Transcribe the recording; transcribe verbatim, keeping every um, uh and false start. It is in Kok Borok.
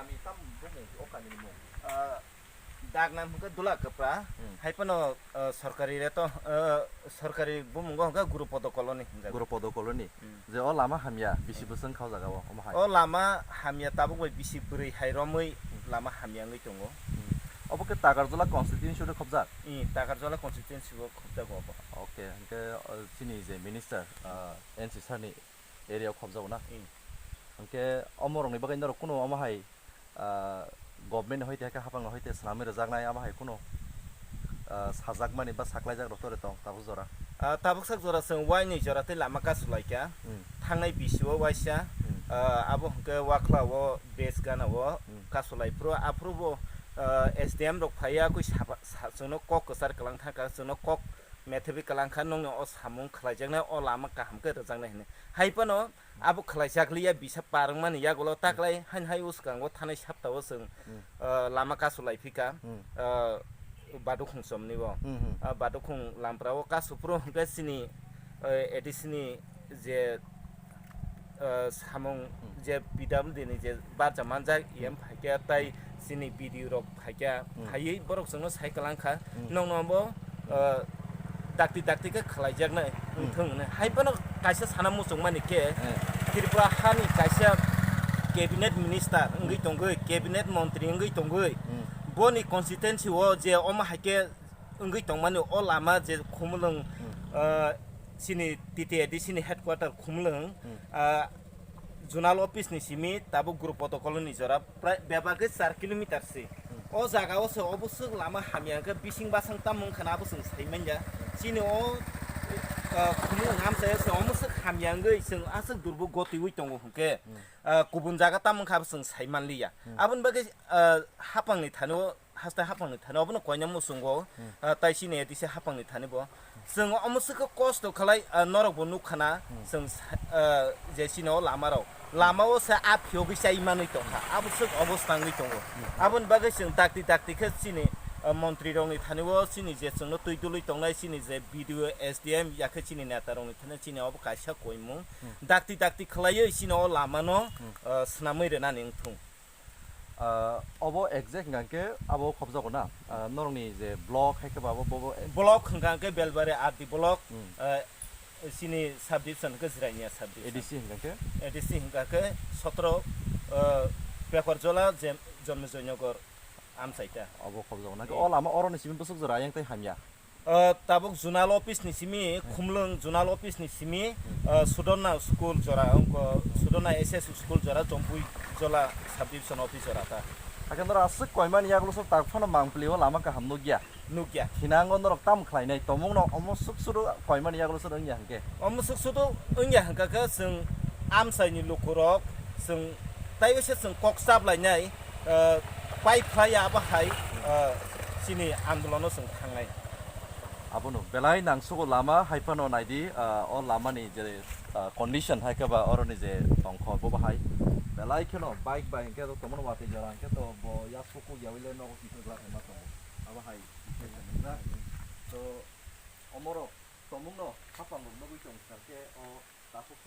Kami tam bumung, o kami ni mung. Ah, Dagnam hwnkhe Dula Kwpra, Hmm. hai phano, ah, sorkari reto, ah, sorkari bumungo hwnkhe Gurupodo Colony hwnjago. Gurupodo Colony. Hmm. Je o lama hamya, bisi Hmm. bwswng kha o jaga o, omo hai. O lama hamya tabuk bai bisi bwrwi hai romwi Hmm. lama hamya wngwi tongo. Hmm. Obo khe Takarjala constituency o khobjak? Hmm, Takarjala constituency o khobjago obo. Okay, hwnkhe, ah, chini je minister, ah, N C sir ni area o khobjago na? Hmm. Hwnkhe omorokni bagwi norok kunu omo hai, ah, government ni hoite hakhe hapang ni hoite swnamwi rwjaknai amo hai kunu, ah, sajakmani ba saklaijak rok tore tong tabuk jora? Ah, tabuk sak jora chwng waini jora tei lama kasulaikha. Hmm. Thangnai bisio waisa, Hmm. ah, abo hwnkhe Wakhla o base gana o Hmm. kasulai phuru aphuru bo, ah, S D M rok phaiya koi saba-, sa-, chwngno kok kwchar kwlang thangkha, chwngno kok methabi kwlang kha, nokni o samung khlaijaknai, o lama kaham khe rwjaknai hwnwi. Hai phano abo khlaijak liya, bisa par wngmani yagulo taklai haini hai uskango thanai saptao chwng, Hmm. ah, lama kasulai phika, Hmm. ah, Badukhung somni o. Hmm, hmm. Ah, Badukhung lampra o kasu phuru hwnkhe chini, eh, A D C ni je, eh, samung Hmm. je P W D ni je barja manjak, Hmm. E M phaikha tai chini B D O rok phaikha, Hmm. phaiwi borok chwngno sai kwlang kha. Hmm. Nokno bo, eh, dakti dakti khe khlaijaknai Hmm. wngthung hwnwi. Hai phano kaisa sana muchungmani khe Eh. Tripura hani kaisa cabinet minister wngwi Hmm. tongwi, cabinet montri wngwi tongwi, Hmm. boni constituency o je omo hai khe wngwi tongmani o lama je Khumulwng, Hmm. ah, chini T T A D C ni headquarter Khumulwng, Hmm. ah, zonal office ni simi tabuk Gurupodo Colony jora prai bebak khe char kilometer se. Hmm. O jaga o se oboswk lama hamya hwnkhe bising basang tamo wngkha na abo chwng sai manya. Chini o, ah, Khumulwng amchai o se oboswk hamya wngwi chwng aswk durbo gotiwi tongo hwnkhe, Hmm. ah, kubun jaga tamo wngkha abo chwng sai manliya. Hmm. Aboni bagwi, ah, hapang ni thani o haste hapang ni thani obono koina muchungo, Hmm. ah, tai chini A D C hapang ni thani bo. Chwng omo swkhe kosto khlai, ah, norok bo nukha na, Hmm. chwng sa-, ah, je chini o lama rok. Lama o se a phiyogwi chai manwi tongkha. Abo swk obosta wngwi tongo. Hmm. Aboni bagwi chwng dakti dakti khe chini, ah, montri rok ni thani o chini je chwngno twi dului tongnai chini je B D O, S D M yakhe chini neta rok ni thani chini obo kaisa koimung. Hmm. Dakti dakti khlaiwi chini o lama no, Hmm. ah, swnamwi rwnani wngthung. Ah, obo exact hwnkha khe abo khobjago na? Ah, norokni je block hai khe ba abo, bo, bo, eh, Block hwnkha khe Belbari R D block, Hmm. ah, chini subdivision hwnkhe Jirania subdivision. A D C hwnkha khe? A D C hwnkha khe sotro, ah, Pekorjola, Jem-, Jonmejoynagar amchaita. Obo khobjago na khe? Eh. O lama oroni simi bwswk jora ayang tei hamya? Ah, tabuk zonal office ni simi, Hmm. Khumlwng zonal office ni simi, Hmm. ah, Sudonna school jora, wngkha Sudonna S S school jora, Jompui Jola subdivision office jora ta. Hakhe norok aswk koimani yagulo sok tak phano mangpili o lama kaham nukya. Nukya. Thinango norok tam khlainai, tomungno omo swk swdo koimani yagulo sok wngya hwnkhe. Omo swk swdo wngya hwnkha khe chwng amchaini lukurok, chwng taibo se chwng kok chaplainai, ah, pai phlaiya abo hai, ah, chini andolono chwng thangnai. Abono belai nangsugo lama hai phano naidi, ah, o lamani je, ah, condition hai khe ba oroni je tongkho bo bahai belai kheno bike bai hwnkhe tomon watwi jora hwnkhe to bo yak kuku yaui le nogo kisa glak ma tongo abo hai. To omorok tomungno hapang rok nugui tong khe o takhuk.